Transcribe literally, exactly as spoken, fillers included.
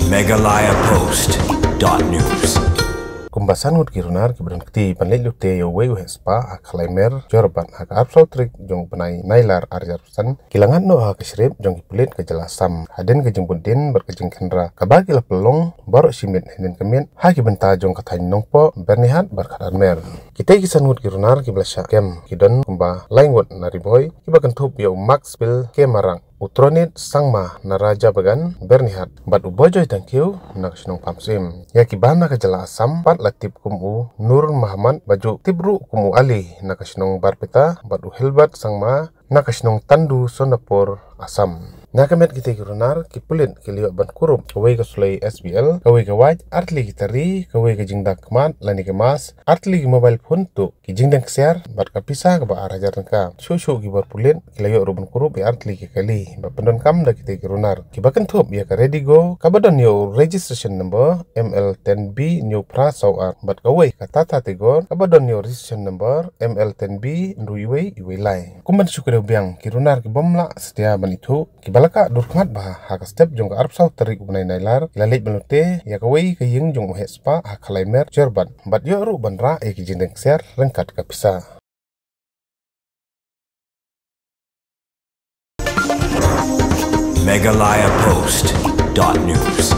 Meghalaya Post dot news. Kumba san ngut ki runar kiba don kti ban leit lute ïa uwei u heh spah ha Khlaimer, Jorabat ha ka arphew saw tarik jong u bnai Nailar ar hajar arphew san, ki la ngat noh ha ka shrip jong ki pulit ka jylla Assam hadien ka jingbud dien bad ka jingkhynra kaba ki la pynlong baroh shi miet hynnin ka miet ha ki bynta jong ka thaiñ Nongpoh, Byrnihat bad Khadar Mer. Kitei ki san ngut ki runar kiba la shah kem ki don kumba lai ngut na Ri Bhoi, kiba kynthup ïa u Maxwell K Marak, u Tronit Sangma na Raja Bagan, Byrnihat, bad u Bojoy Thangkhiew na ka shnong Pamsyiem. Ïa kiba na ka jylla Assam pat la tip kum u Nur Muhammad, ba ju tip ruh kum u Ali na ka shnong Barpeta, bad u Hilbert Sangma na ka shnong Tandu, Sonapur, Assam. Na ka met kitei ki runar, ki pulit ki la ïoh ban kurup kawei ka suloi S B L, kawei ka wait, artylli ki tari, kawei ka jingda khmat lane ka mask, artylli ki mobile phone tuh, ki jingdeng ksiar bad ka pisa kaba ar hajar tyngka. Shuh shuh ki bor pulit ki la ïoh ruh ban kurup ïa artylli ki kali ba pyndonkam da kitei ki runar, kiba kynthup ïa ka Redigo kaba don ïa u registration number M L ten B hynñiew phra saw ar, bad kawei ka Tata Tigor kaba don ïa u registration number M L ten B hynriew wei wei lai. Kum ban shu kdew biang, ki runar kibym lah satia ban ithuh, kiba la kah dur khmat bha ha ka step jong ka arphew saw tarik u bnai Nailar, ki la leit ban lute ïa kawei ka ïing jong u heh spah ha Khlaimer, Jorabat, bad ïoh ruh ban rah ïa ki jingdeng ksiar ryngkat ka pisa. Meghalaya Post dot news.